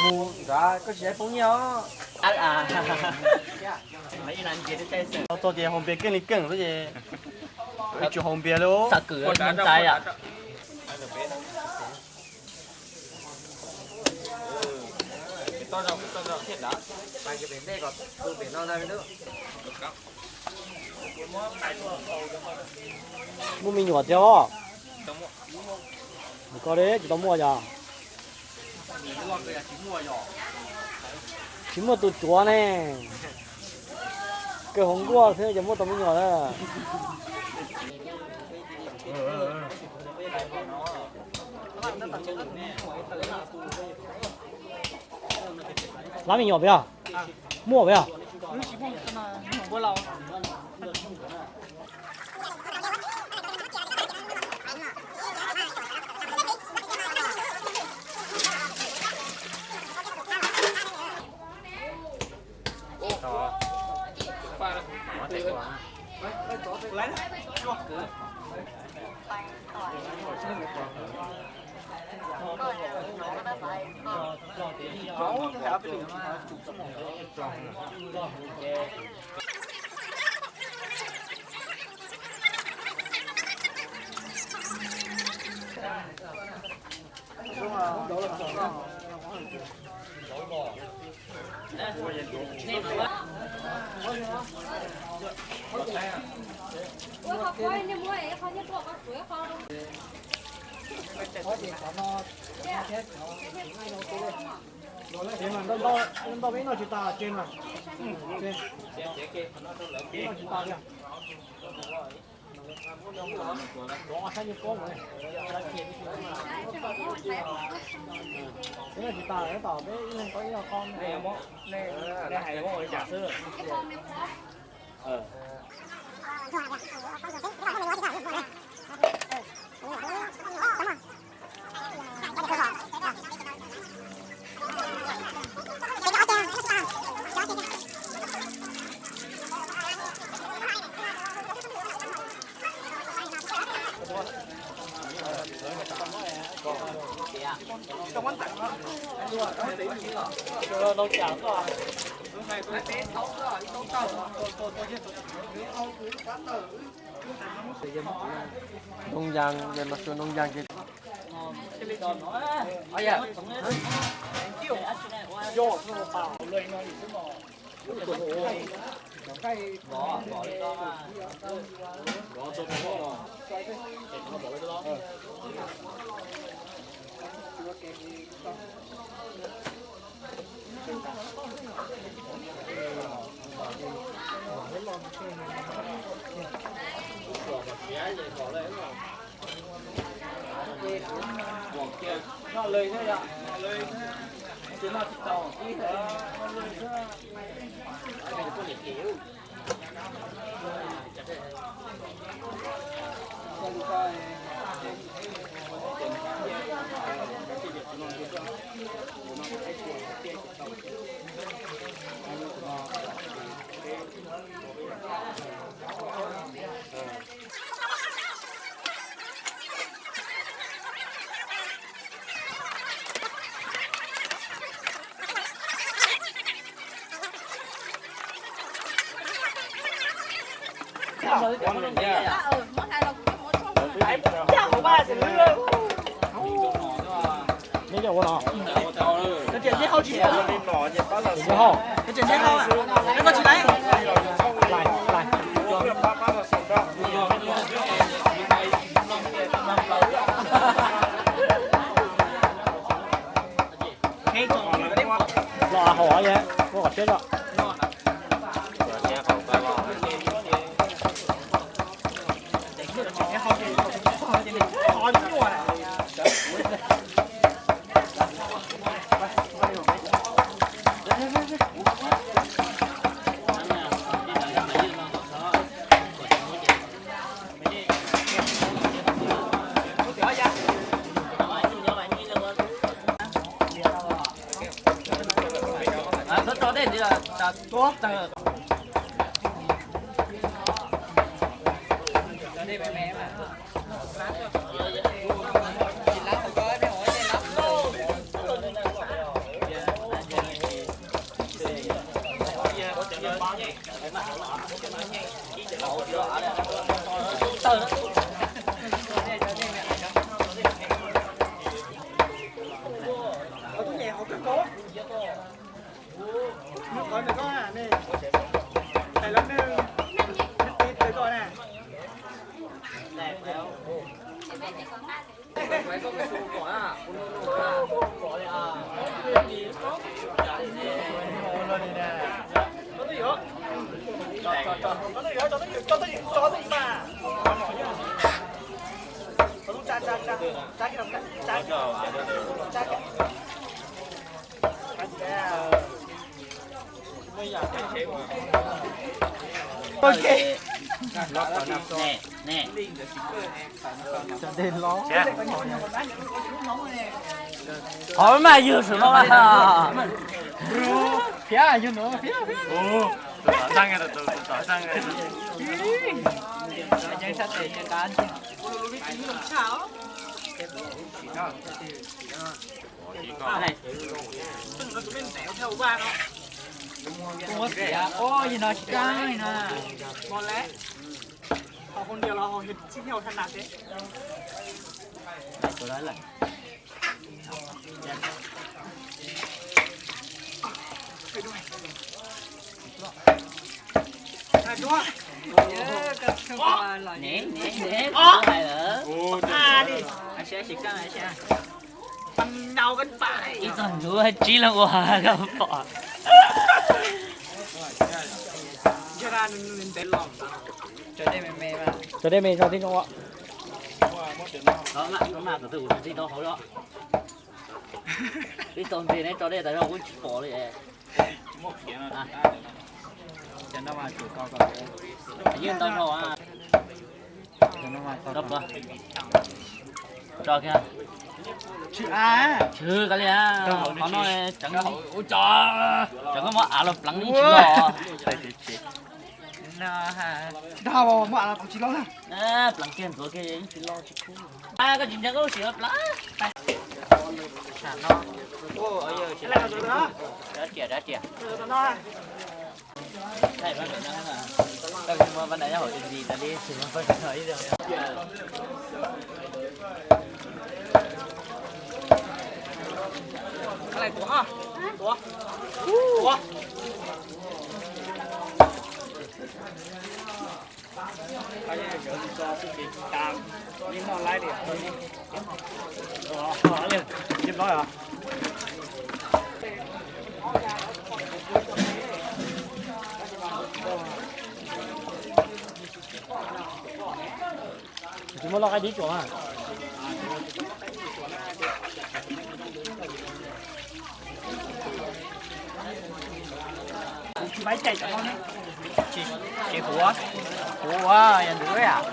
Mus nrad, koj tsis poob nyiaj os. Txog ces haus npias keej li keej xwb ces ib tsis haus npias li. Muaj me nyuam thiab os? Koj tsis tau muaj yog? Tsis muaj tus tsuav ne. Kawg hauv nkuaj xwb ces muaj tau me nyuam lawm. Lab me nyuam peb os? Muaj peb os? Ntau peb noj tsis tas tsev mas. Peb noj tsis tas li. Peb noj tsis tas, tab tom peb ib leeg tau ib lub qhov. Noo yas, mas noo yas ces Los hauv, muab kom siab zog. Ok. Qhov mas yug sum no. Phiab, yug no, phiab, phiab. Ua xiav, ua yog no tsis tau no. Haus hauv ntiav los haus tib thawj thaj nas thiab. Ib txog ntsuv tsib leeg ua koj pom. Tso dej me tso tib zoo ua. Tib tau ntseg neb tso dej tas zog kuv tsis pom li. Yeej ntau dhau. Tso kiag. Tshwm koj li, qhov no tseem, tseem koj muab av los pleev tsis los. Tsis tau, muab av los pleev tsis los. Pleev kiag ntxuav kiag yeej tsis los tsis kub. Koj tsis ntseeg koj lub sim los pleev. Rab riam, rab riam. Tsis muaj loj qaib dib tsuas mas. Tsis huv, huv ua yog ntawd.